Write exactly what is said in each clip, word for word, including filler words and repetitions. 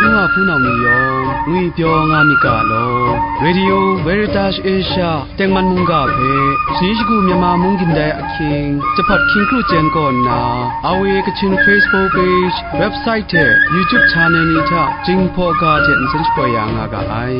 Nu wa hpunau ni yawng ngwi pyaw nga myit ga law. Radio Veritas Asia tengman mungga hpe, shani shagu Myanmar mung gindai ahkying, jahpat hkying kru chyen kaw nna, R V A Kachin Facebook page, website hte YouTube channel ni hta Jinghpaw ga hte nsen shapoi ya nga ga ai.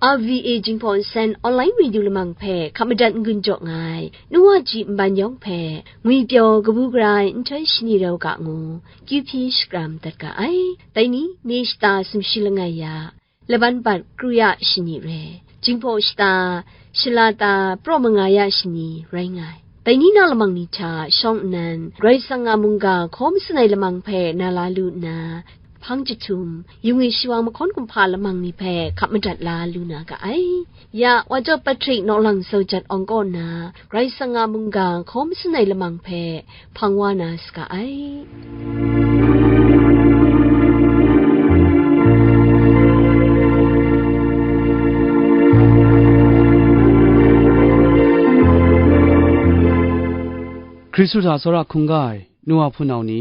R V A Jinghpaw Nsen Online Radio Lamang hpe hkap madat n-gun jaw nga ai, nu wa ji nban yawng hpe, ngwi pyaw kabu gara ai nhtoi shani rau ga ngu, Q P shakram dat ga ai. Dai ni, ni shata sumshi langai ya, laban bat kru ya shani re, Jinghpaw shata, shalata, praw manga ya shani rai nga ai. Dai ni na lamang ni hta shawng nnan, Karai Kasang a mungga hkaw masin ai lamang hpe na la lu nna, hpang jahtum, yu ngwi shawa mahkawn kumhpa lamang ni hpe hkap madat la lu na ga ai. Ya, Wa Jaw Patrick Nawlang Sojat Awng kaw na, Karai Kasang a mungga hkaw masin ai lamang hpe hpang wa na saga ai. Hkristu hta tsawra hkungga ai nu wa hpunau ni,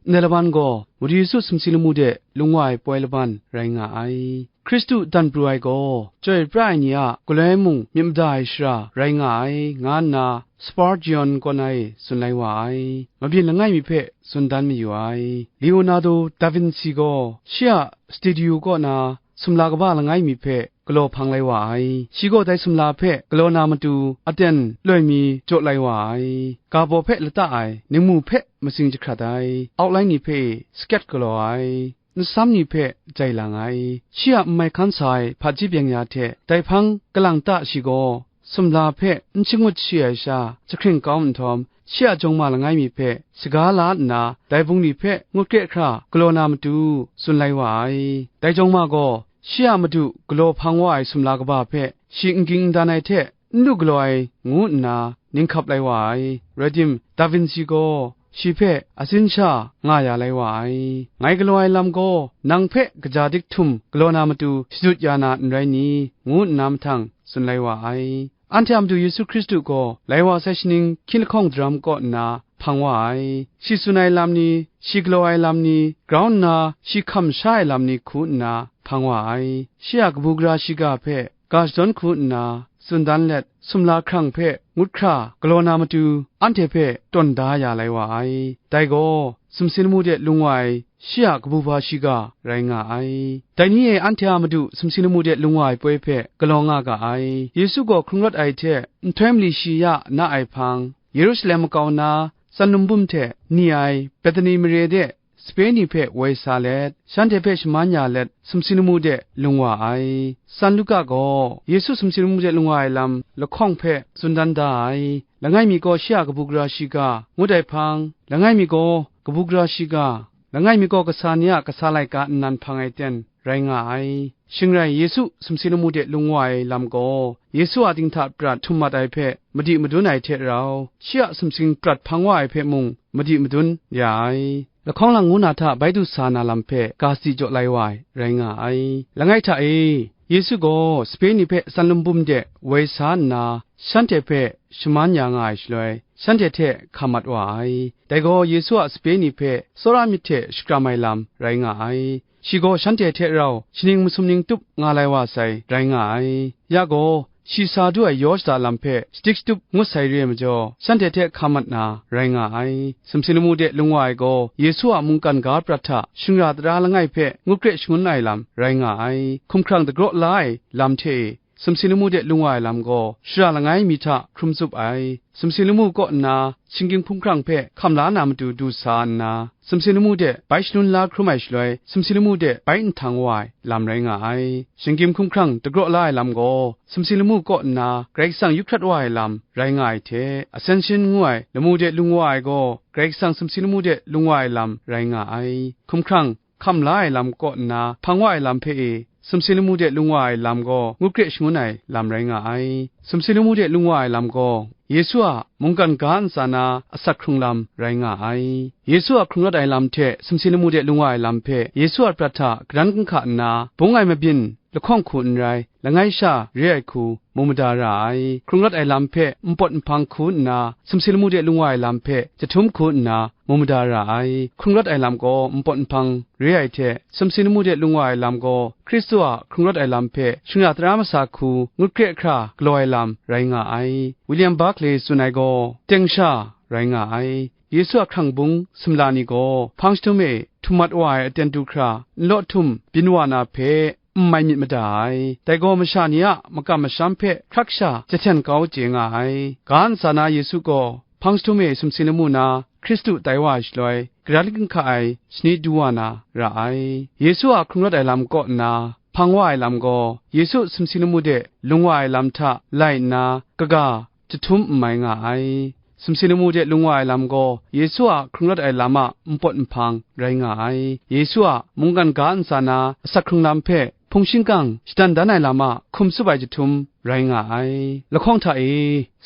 ndai laban gaw Madu Yesu sumsing lamu de lung wa ai poi laban rai nga ai. Hkristu dan pru ai gaw, chyoi pra ai ni a galoi mung myit mada ai shara rai nga ai, nga nna Spurgeon kaw na e tsun lai wa ai. Mabyin langai mi hpe tsun dan mayu ai. Leonardo da Vinci gaw shi a studio kaw na sumla kaba langai mi hpe galaw hpang lai wa ai. Shi gaw dai sumla hpe galaw na matu aten loi mi jaw lai wa ai. Ga baw hpe lata ai, ningmu hpe matsing jahkrat ai, outline ni hpe sket galaw ai. Nsam ni hpe jai lang ai. Shi a n mai hkan sa ai hpaji byeng ya hte dai hpang kalang ta shi gaw, sumla hpe n shangut shi ai sha, jahkring kau nhtawm, shi a jawng ma langai mi hpe saga la nna, dai bungli hpe ngut kre hkra galaw na matu tsun lai wa ai. Dai jawng ma gaw, shi a madu galaw hpang wa ai sumla kaba hpe shi n ging n dan ai hte n lu galaw ai, ngu nna ninghkap lai wa ai. Rai tim, Da Vinci gaw shi hpe atsin sha nga ya lai wa ai. Ngai galaw ai lam gaw, nang hpe kaja dik htum galaw na matu shadut ya na n rai ni? Ngu nna mahtang tsun lai wa ai. Anhte a Madu Yesu Hkristu gaw lai wa sai shaning hkying lahkawng daram kaw nna hpang wa ai. Shi tsun ai lam ni, shi galaw ai lam ni, grau nna shi hkam sha ai lam ni hku nna hpang wa ai. Shi a kabu gara shiga hpe ga shadawn hku nna tsun dan let, sumla hkrang hpe ngut hkra galaw na matu anhte hpe tawn da ya lai wa ai. Dai gaw, sumsing lamu de lung wa ai shi a kabu ba shiga rai nga ai. Dai ni e anhte a madu sumsing lamu de lung wa ai poi hpe galaw nga ga ai. Yesu gaw hkrung rawt ai hte nhtoi mali shi ya na ai hpang, Yerusalem makau na tsan lum bum hte ni ai Bethani mare de sape ni hpe woi sa let, shanhte hpe shaman ya let, sumsing lamu de lung wa ai. San Luka gaw Yesu sumsing lamu de lung wa ai lam lahkawng hpe tsun dan da ai. Langai mi gaw shi a kabu gara shiga, ngut ai hpang, langai mi gaw kabu gara shiga, langai mi gaw kasa ni a kasa laika nnan hpang ai ten rai nga ai. Shing rai, Yesu sumsing lamu de lung wa ai lam gaw, Yesu a dinghta prat htum mat ai hpe madi madun ai hte rau, shi a sumsing prat hpang wa ai hpe mung madi madun ya ai. Lahkawng lang ngu na hta bai du sa na lam hpe ga sadi jaw lai wa ai, rai nga ai. Langai hta e, Yesu gaw sape ni hpe tsan lum bum de woi sa nna, shanhte hpe shaman ya nga ai shaloi, shanhte hte hka mat wa ai. Dai gaw Yesu a sape ni hpe tsawra myit hte shakram ai lam rai nga ai. Shi gaw shanhte hte rau shaning masum ning tup nga lai wa sai, rai nga ai. Ya gaw, shi sa du ai yaw shada lam hpe shadik shatup ngut sai re ai majaw, shanhte hte hka mat na rai nga ai. Sumsing lamu de lung wa ai gaw, Yesu a mungkan ga prat hta shingra tara langai hpe ngut kre shangun ai lam rai nga ai. Hkumhkrang dagraw la ai lam hte e, sumsing lamu de lung wa ai lam gaw, shara langai mi hta hkrum tsup ai. Sumsing lamu kaw nna, shinggyim hkumhkrang hpe hkam la na matu du sa nna, sumsing lamu de bai shangun la hkrum ai shaloi, sumsing lamu de bai nhtang wa ai lam rai nga ai. Shinggyim hkumhkrang dagraw la ai lam gaw, sumsing lamu kaw nna Karai Kasang yu hkrat wa ai lam rai nga ai hte, Ascension ngu ai lamu de lung wa ai gaw, Karai Kasang sumsing lamu de lung wa ai lam rai nga ai. Hkumhkrang hkam la ai lam kaw nna hpang wa ai lam hpe e, sumsing lamu de lung wa ai lam gaw ngut kre shangun ai lam rai nga ai. Sumsing lamu de lung wa ai lam gaw, Yesu a mungkan ga ntsa na asak hkrung lam rai nga ai. Yesu a hkrung rawt ai lam hte sumsing lamu de lung wa ai lam hpe Yesu a prat hta garan ginhka nna, bung ai mabyin lahkawng hku n rai, langai sha re ai hku mu mada ra ai. Hkrung rawt ai lam hpe npawt nhpang hku nna, sumsing lamu de lung wa ai lam hpe jahtum hku nna mu mada ra ai. Hkrung rawt ai lam gaw npawt nhpang re ai hte, sumsing lamu de lung wa ai lam gaw Hkristu a hkrung rawt ai lam hpe shingya tara masa hku ngut kre hkra galaw ai lam rai nga ai. William Barclay tsun ai gaw, teng sha rai nga ai. Yesu a hkrang bung sumla ni gaw hpang jahtum e htum mat wa ai aten du hkra, nlaw htum byin wa na hpe, n mai myit mada ai. Dai gaw masha ni a makam masham hpe hkrak sha jahten kau chye nga ai. Ga ntsa na Yesu gaw hpang jahtum e sumsing lamu na Hkristu tai wa ai shaloi, garan ginhka ai shani du wa na ra ai. Yesu a hkrung rawt ai lam kaw nna hpang wa ai lam gaw, Yesu sumsing lamu de lung wa ai lam hta lai nna kaga jahtum n mai nga ai. Sumsing lamu de lung wa ai lam gaw, Yesu a hkrung rawt ai lam a npawt nhpang rai nga ai. Yesu a mungkan ga ntsa na asak hkrung lam hpe hpung shingkang shadan dan ai lam a hkum tsup ai jahtum rai nga ai. Lahkawng hta e,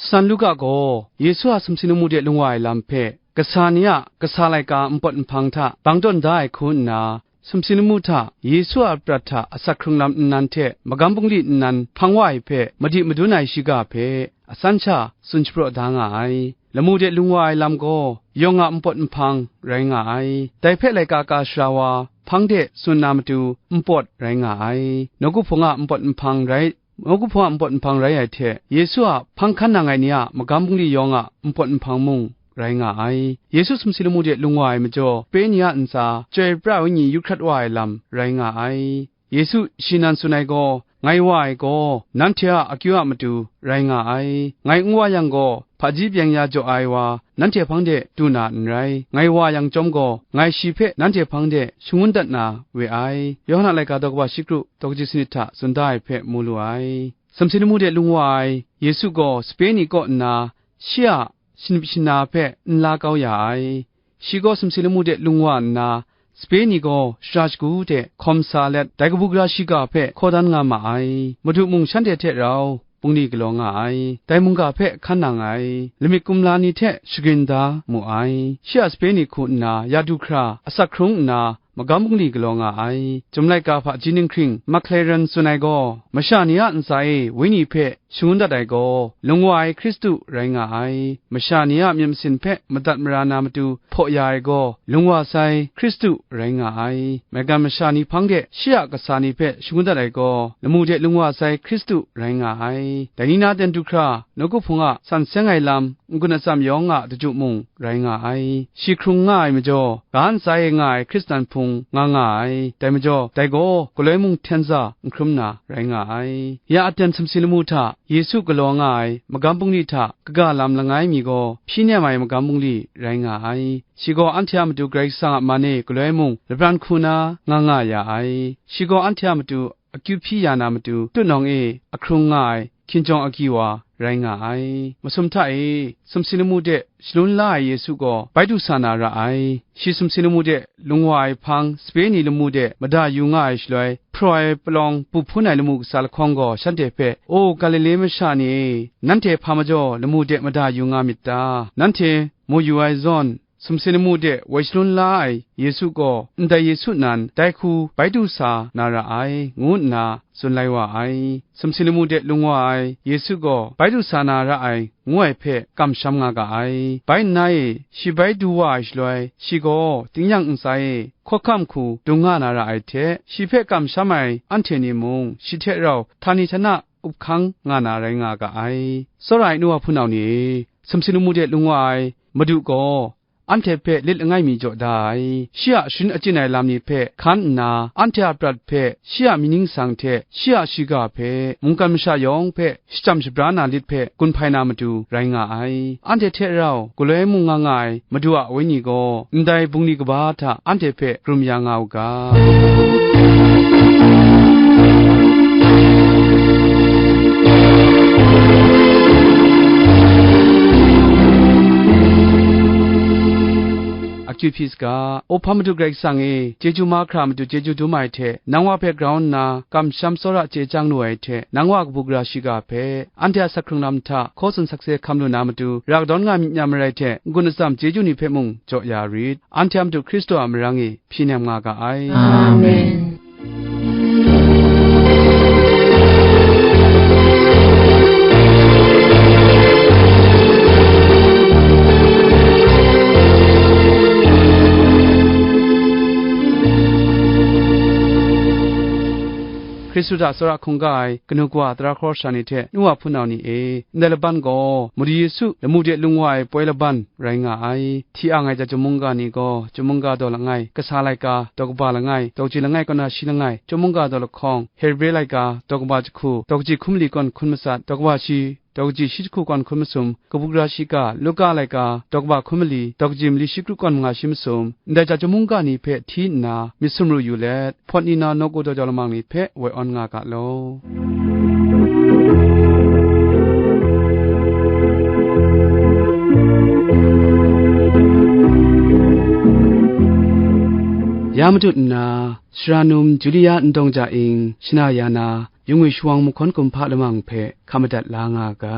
San Luka gaw Yesu a sumsing lamu de lung wa ai lam hpe kasa ni a kasa laika npawt nhpang hta bang tawn da ai hku nna, sumsing lamu hta Yesu a prat hta asak hkrung lam nnan hte magam bungli nnan hpang wa ai hpe madi madun ai shiga hpe asan sha tsun shapraw da nga ai. Lamu de lung wa ai lam gaw yawng a npawt nhpang rai nga ai. Dai hpe laika ka sara wa hpang de tsun na matu npawt rai nga ai. Nawku hpung a npawt nhpang rai, nawku hpung a npawt nhpang rai ai hte, Yesu a hpang hkan nang ai ni a magam bungli yawng a npawt nhpang mung rai nga ai. Yesu sumsing lamu de lung wa ai majaw, Speni a ntsa, Chyoi pra ai wenyi yu hkrat wa ai lam rai nga ai. Yesu shi nan tsun ai gaw, ngai wa ai gaw, nanhte a akyu a matu rai nga ai. Ngai n wa yang gaw, hpaji byeng ya jaw ai wa, nanhte hpang de du na n rai. Ngai wa yang chyawm gaw, ngai shi hpe nanhte hpang de shangun dat na we ai. Yawhan a laika daw kaba shi kru daw kaji sanit hta tsun da ai hpe mu lu ai. Sumsing lamu de lung wa ai Yesu gaw sape ni kaw nna, shi a shinip shana hpe n la kau ya ai. Shi gaw sumsing lamu de lung wa nna, sape ni gaw shara shagu de hkawm sa let, dai kabu gara shiga hpe hkaw dan nga ma ai. Madu mung shanhte hte rau bungli galaw nga ai. Dai mungga hpe hkan nang ai. Lamik kumla ni hte shagrin da mu ai. Shi a sape ni hku nna ya du hkra, asak hkrung nna, magam bungli galaw nga ai. Chyum laika hpaji ninghkring Makleren tsun ai gaw, masha ni a ntsa e Wenyi hpe shangun dat ai gaw, lung wa ai Hkristu rai nga ai. Masha ni a myit masin hpe madat mara na matu hpaw ya ai gaw, lung wa sai Hkristu rai nga ai. Maigan masha ni hpang de shi a kasa ni hpe shangun dat ai gaw, lamu de lung wa sai Hkristu rai nga ai. Dai ni na ten du hkra, nawku hpung a san seng ai lam, n-gun atsam yawng a daju mung rai nga ai. Shi hkrung nga ai majaw, ga ntsa e nga ai Hkristan hpung nga nga ai. Dai majaw, dai gaw galoi mung hten za n hkrum na rai nga ai. Ya aten sumsing lamu hta Yesu galaw nga ai magam bungli hta kaga lam langai mi gaw, hpyi nem ai magam bungli rai nga ai. Shi gaw anhte a matu Karai Kasang a man e galoi mung labran hku na nga nga ya ai. Shi gaw anhte a matu akyu hpyi ya na matu, tutnawng e ahkrung nga ai hkinjawng agyi wa rai nga ai. Masum hta e, sumsing lamu de shalun la ai Yesu gaw bai du sa na ra ai. Shi sumsing lamu de lung wa ai hpang, sape ni lamu de mada yu nga ai shaloi, hpraw ai palawng bu hpun ai lamu kasa lahkawng gaw shanhte hpe, O Galile masha ni e, nanhte hpa majaw lamu de mada yu nga myit ta? Nanhte mu yu ai zawn, sumsing lamu de woi shalun la ai Yesu gaw, ndai Yesu nan dai hku bai du sa na ra ai, ngu nna tsun lai wa ai. Sumsing lamu de lung wa ai Yesu gaw bai du sa na ra ai, ngu ai hpe kamsham nga ga ai. Bai nna e, shi bai du wa ai shaloi, shi gaw tingnyang ntsa e hkawhkam hku dung nga na ra ai hte, shi hpe kamsham ai anhte ni mung shi hte rau htani htana up hkang nga na rai nga ga ai. Tsawra ai nu wa hpunau ni e, sumsing lamu de lung wa ai Madu gaw, anhte hpe lit langai mi jaw da ai. Shi a sharin achyin ai lam ni hpe hkan nna, anhte a prat hpe, shi a mying ningsang hte shi a shiga hpe, mungkan masha yawng hpe shachyam shabra na lit hpe gun hpai na matu rai nga ai. Anhte hte rau galoi mung nga nga ai Madu a Wenyi gaw, ndai bungli kaba hta anhte hpe hkrum ya nga u ga. Akyu Hpyi saga, O hpa Madu Karai Kasang e, chyeju mahkra matu chyeju dum ai hte, nang wa hpe grau nna, kamsham tsawra chye chyang lu ai hte, nang wa kabu gara shiga hpe, anhte a sakhkrung lam hta hkaw tsun sakse hkam lu na matu, ra kadawn nga myit n ya marai hte, n-gun atsam chyeju ni hpe mung jaw ya rit. Anhte a Madu Hkristu a marang e hpyi nem nga ga ai. Amen. Hkristu hta tsawra hkungga ai kanu kawa tara hkawra sara ni hte nu wa hpunau ni e, ndai laban gaw Madu Yesu lamu de lung wa ai poi laban rai nga ai. Hti ang ai chyum mungga ni gaw, chyum mungga daw langai, kasa laika, daw kaba langai, daw kaji langai kaw na shi langai, chyum mungga daw lahkawng, Hebre laika, daw kaba jahku, daw kaji hkum mali kaw hkun matsat, daw kaba shi, daw kaji shi jahku kaw hkun masum, kabu gara shiga, Luka laika, daw kaba hkum mali, daw kaji mali shi kru kaw manga shi masum, ndai chyum mungga ni hpe hti nna, myit sumru yu let, hpawt ni na nawku daw jau lamang ni hpe woi awn nga ga law. Ya matut nna, Sara num Julia Ndawng Ja Ing, shana ya na, Yungwi Shawang Mahkawn Kumhpa lamang hpe hkap madat la nga ga.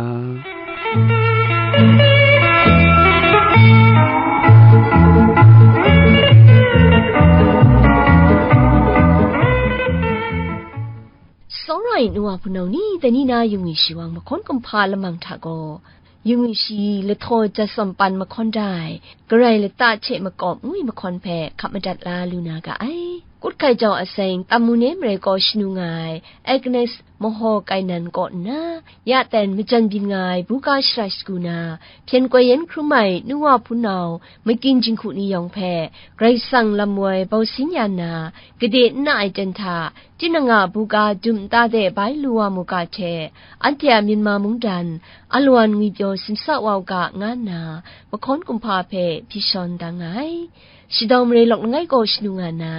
Tsawra ai nu wa hpunau ni, dai ni na Yungwi Shawang Mahkawn Kumhpa lamang hta gaw, Yungwi shi lahtaw jat tsawm pan mahkawn da ai, Karai lata hte makawp ngu ai mahkawn hpe hkap madat la lu na ga ai. Kut hkai jau aseng, tam mu ne marai kaw shanu nga ai, Agnes Mahaw Kainan kaw nna, ya ten majan byin nga ai buga shara shagu na, hpyen koi yan hkrum ai nu wa hpunau, makyin jinghku ni yawng hpe, Karai Kasang lam woi bau sin ya nna, gade n na ai ten hta, tinang a buga dum nta de bai lu wa mu ga hte, anhte a Myanmar mungdan, alawan ngwipyaw simsa wa u ga, nga nna, mahkawn kumhpa hpe hpyi shawn da nga ai. Shadau mare lawk langai kaw shanu nga na,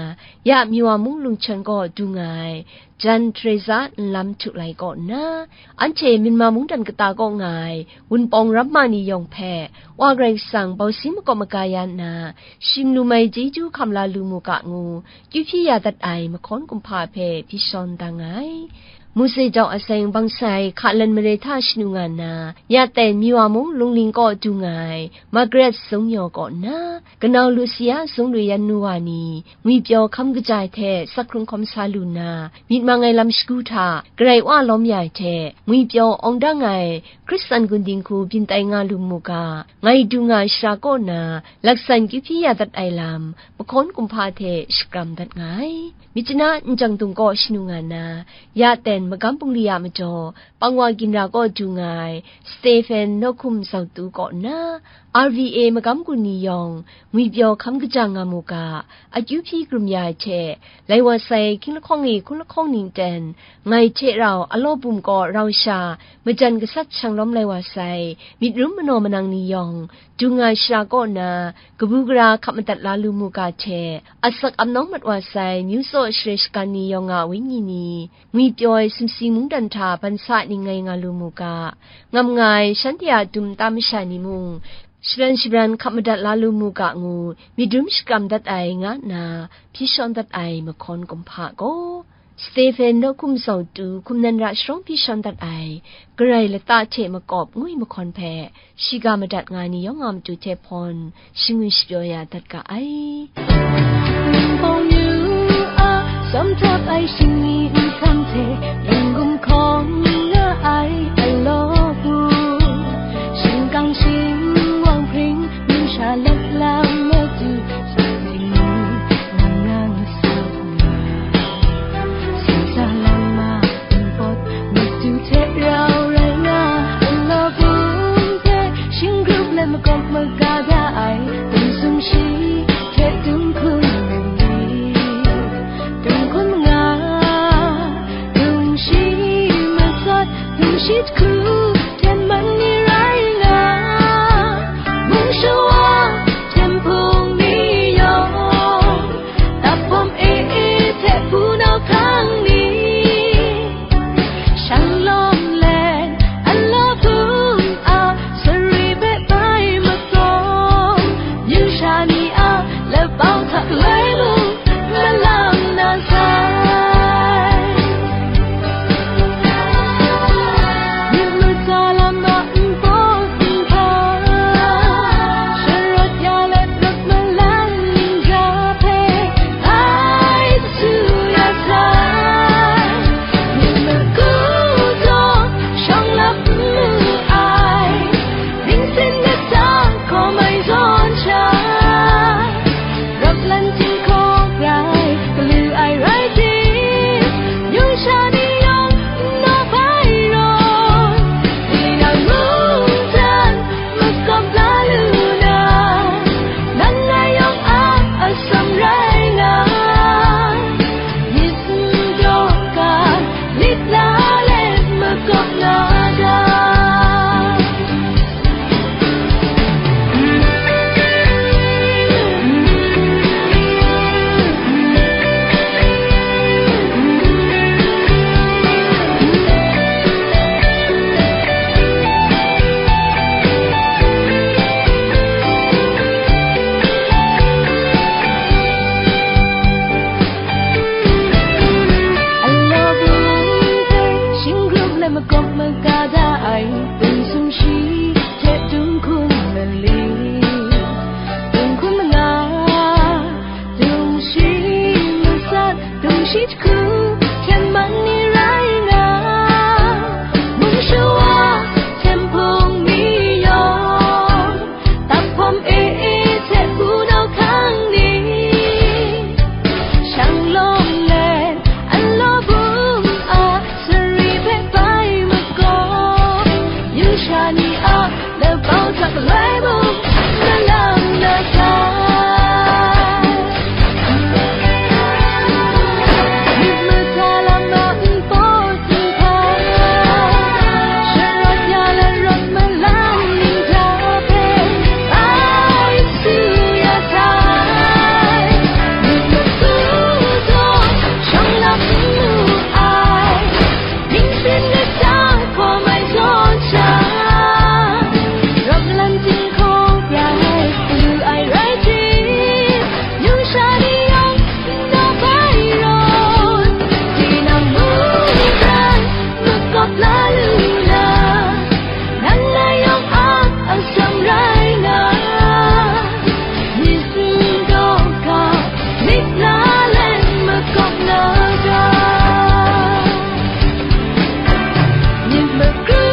ya Miwa mung lungchawn kaw du nga ai, Jan Teresa nlam htu lai kaw nna, anhte Myanmar mungdan kata kaw nga ai, Wunpawng ramma ni yawng hpe, Wa Karai Kasang bau sin makawp maga ya nna, shim lu mai chyeju hkam la lu mu ga ngu, kyu hpyi ya dat ai mahkawn kumhpa hpe hpyi shawn da nga ai. Muse jau aseng bangsai hkalan mare hta shanu nga nna, ya ten Miwa mung lungling kaw du nga ai, Margaret Zungyaw kaw nna, kanau Lucia Zunglui yan nu wa ni, ngwipyaw hkam kaja ai hte sakhkrung hkawm sa lu nna, myit mang ai lam shagu hta, Karai Wa lawm ya ai hte, ngwipyaw awng dang ai, Hkristan gun dinghku byin tai nga lu mu ga, ngai du nga ai shara kaw na, laksan kyu hpyi ya dat ai lam, mahkawn kumhpa hte shakram dat nga ai. Myitkyina Njang Dung kaw shanu nga na, ya ten magam bungli a majaw, Pangwa ginra kaw du nga ai, Stephen Nawhkum Zautu kaw nna, R V A magam gun ni yawng, ngwipyaw hkam kaja nga mu ga, akyu hpyi karum ya ai hte, lai wa sai hkying lahkawng e hkun lahkawng ning ten, ngai hte rau alaw bum kaw rau sha, majan gasat shang lawm lai wa sai, myit rum manaw manang ni yawng, du nga ai shara kaw na, kabu gara hkap madat la lu mu ga hte, asak amnawng mat wa sai, myu tsaw share shagan ni yawng a wenyi ni, ngwipyaw ai sumsing mungdan hta ban sa ning ngai nga lu mu ga, ngam nga ai shanhte a dum nta masha ni mung, sharan shabran hkap madat la lu mu ga ngu, myit rum shakram dat ai nga nna, hpyi shawn dat ai mahkawn kumhpa gaw, Stephen Nawhkum Zautu hkum nan ra sharawng hpyi shawn dat ai, Karai lata hte makawp ngu ai mahkawn hpe, shiga madat nga ai ni yawng a matu hte hpawn, shangun shapyaw ya dat ga ai. Bawng yu a, tsawm htap ai shingni nhkang hte, yin gumhkawng nga ai alaw bu, shingkang shingwang hpring, numsha let lam madu, sa ding ni, nang nang sa nga. Singsa lama npawt madu hte rau rai nga, alaw bum hte shinggrup let makawp maga da ai, dum sumshi hte dum hkun ni, dum hkun nga, dum shi matsat, dum shi jahku, hten man ni rai nga, mung shawa, hten hpung ni yawng, Taphawm e e hte hpunau hkang ni, shang lawm let, alaw hpung a, sari hpe bai makawng, yu sha ni a, Makawp maga da ai, dum sumshi hte dum hkum mali, dum hkum manga, dum shi masat, dum shi jahku, hkyen man ni rai nga, mung shawa, hten hpung mi yawng, taphpawm e e hte hpunau hkang ni, shang lawm let, anlaw bum a sari hpe bai makawp, yu sha ni a labau hta galoi mung, na lam na sai. Myit masa lam a npawt nhpa, sharawt ya larawt malang ninghta hpe, ai su ya sai. Myit masa taw, shawng lap n lu ai, ningsin lat hta hkaw mai zawn sha, rawt lan chyinghkawng rai lu ai rai tim, yu sha ni yawng n dawp ai rawt, tinang mungdan makawp la lu na, nang ngai yawng a atsam rai nga, myit n dawk ga, myit la let makawp na ga. Myit makru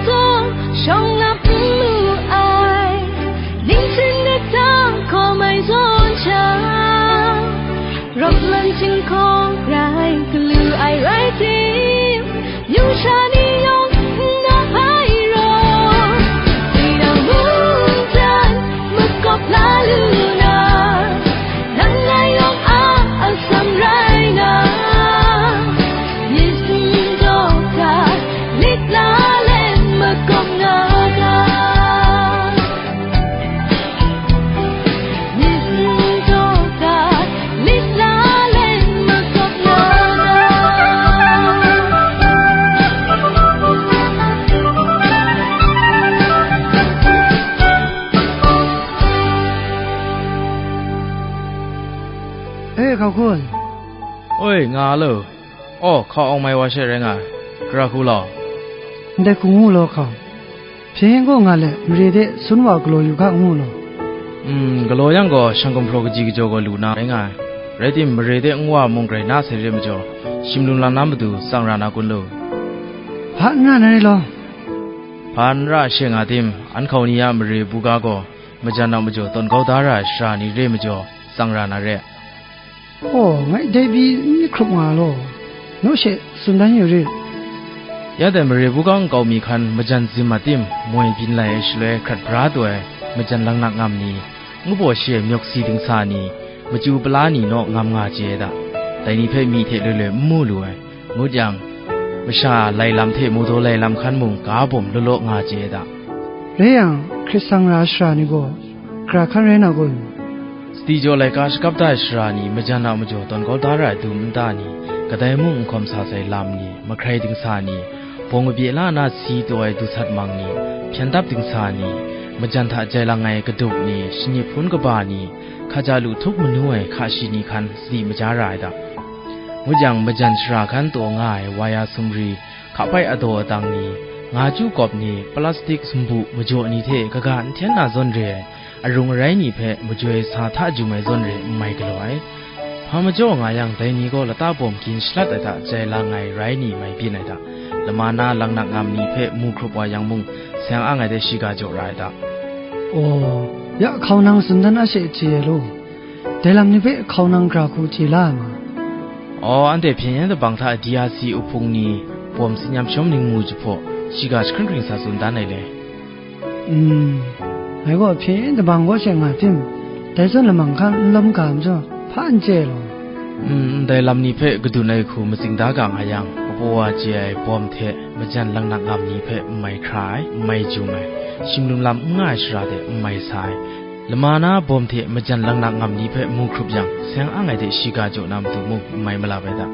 taw, shawng lap n lu ai, ningsin lat hta hkaw mai zawn sha, rawt lan chyinghkawng rai galu ai rai tim, yu sha ni yawng n dawp ai rawt, tinang mungdan makawp la lu na, nang ngai yawng a atsam rai nga, myit n dawk ga, myit la let makawp na ga. Myit n dawk ga, myit la let makawp na ga. E, hkau hkun. Oi, nga lo. Aw, hkau awng mai wa she rai nga ai, gara hku law. Ndai hku ngu law hkau. Hpyen gaw nga let, mare de sun wa galaw yu ga ngu law. Mm, galaw yang gaw, shang gumhpraw kaji kajaw gaw lu na rai nga ai. Rai tim, mare de nwa mung grai na sai re majaw, shim lung lang na matu tsang ra na kun lu? Hpa n ra na re law. Hpa n ra she nga tim, an hkau ni a mare buga gaw, majan a majaw tawn kau da ra ai sara ni re majaw, tsang ra na re. Aw, ngai dai pyi n hkrup nga law, naw she tsun dan yu rit. Ya dai mare buga nkau mi hkan majan zim a tim moi byin lai ai shaloi hkrat bra taw ai majan laknak ngam ni, ngu baw shi ai myawk si dingsa ni, machyu pala ni naw ngam nga chye ai da. Dai ni hpe myi hte loi loi n mu lu ai, ngut yang, masha lai lam hte mawdaw lai lam hkan mung ga bawm law law nga chye ai da. Rai yang, hkrit sang ra sara ni gaw, gara hkan rai na kun? Sadi jaw laika shakap da ai sara ni, majan a majaw tawn kau da ra ai dum nta ni, kadai mung n hkawm sa sai lam ni, mahkrai dingsa ni, bawng kabye la na si taw ai dusat mang ni, hpyan dap dingsa ni, majan hta jai lang ai kaduk ni, shanip hpun kaba ni, hkaja lu htup manu ai hka shi ni hkan sadi maja ra ai da. Ngut yang, majan sara hkan taw nga ai waya sumri, hka bai adaw adang ni, nga chyu kawp ni, plastik sumbu majaw ni hte kaga n hten na zawn re ai, arung arai ni hpe majoi sa hta jum ai zawn re n mai galaw ai. Hpa majaw nga yang, dai ni gaw lata bawm gin shalat ai hta jai lang ai rai ni mai byin ai hta, lama na laknak ngam ni hpe mu hkrup wa yang mung, seng ang ai de shiga jaw ra ai hta. Aw, ya hkau nang tsun dan a she chye ai law, dai lam ni hpe hkau nang gara hku chye la ai ma? Aw, anhte hpyen yen dabang hta D R C uhpung ni bawm tsin yam shawm ningmu jahpaw, shiga jahkring hkring sa tsun dan ai le. Mm, ngai gaw hpyen yen dabang kaw she nga tim, dai zawn lamang hkan n lawm ga majaw, hpa n chye law. Mm, ndai lam ni hpe kadun ai hku matsing da ga nga yang, kapaw wa chye ai bawm hte majan laknak ngam ni hpe n mai hkra ai, n mai jum ai, shim lung lam n nga ai sara de n mai sa ai, lama na bawm hte majan laknak ngam ni hpe mu hkrup yang, seng ang ai de shiga jaw na matu mung n mai malap ai da.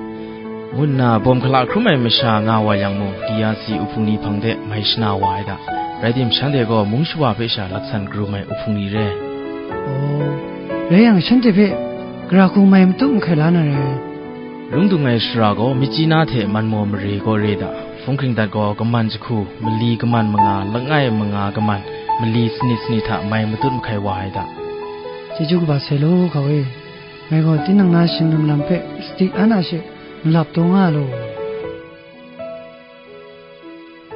Ngu nna bawm hkala hkrum ai masha nga wa yang mung, D R C uhpung ni hpang de mai shana wa ai da. Rai tim, shanhte gaw mung shawa hpe sha laksan karum ai uhpung ni re. Aw, rai yang, shanhte hpe gara hku mai matu mahkai la na re. Lung dung ai sara gaw, Myitkyina hte Manmaw mare gaw re da. Hpung hkring dat gaw kaman jahku, mali kaman manga, langai manga kaman, mali sanit sanit hta mai matut mahkai wa ai da. Chyeju kaba sai law, hkau e. Ngai gaw tinang na shinglum lam hpe sadi an a she malap taw nga law.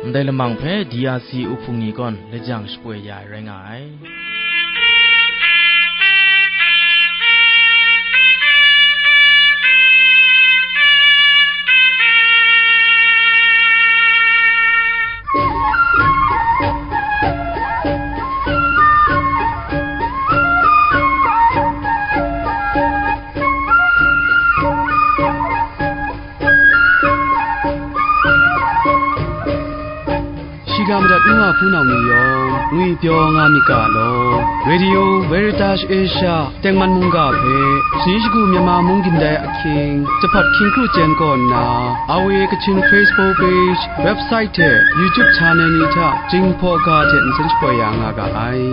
Ndai lamang hpe D R C uhpung ni gawn lajang shapoi ya ai rai nga ai. Shiga madat n wa hpunau ni yawng, ngwi pyaw nga myit ga law. Radio Veritas Asia tengman mungga hpe, shani shagu Myanmar mung gindai ahkying, jahpat hkying kru chyen kaw nna, R V A Kachin Facebook page, website hte YouTube channel ni hta, Jinghpaw ga hte nsen shapoi ya nga ga ai.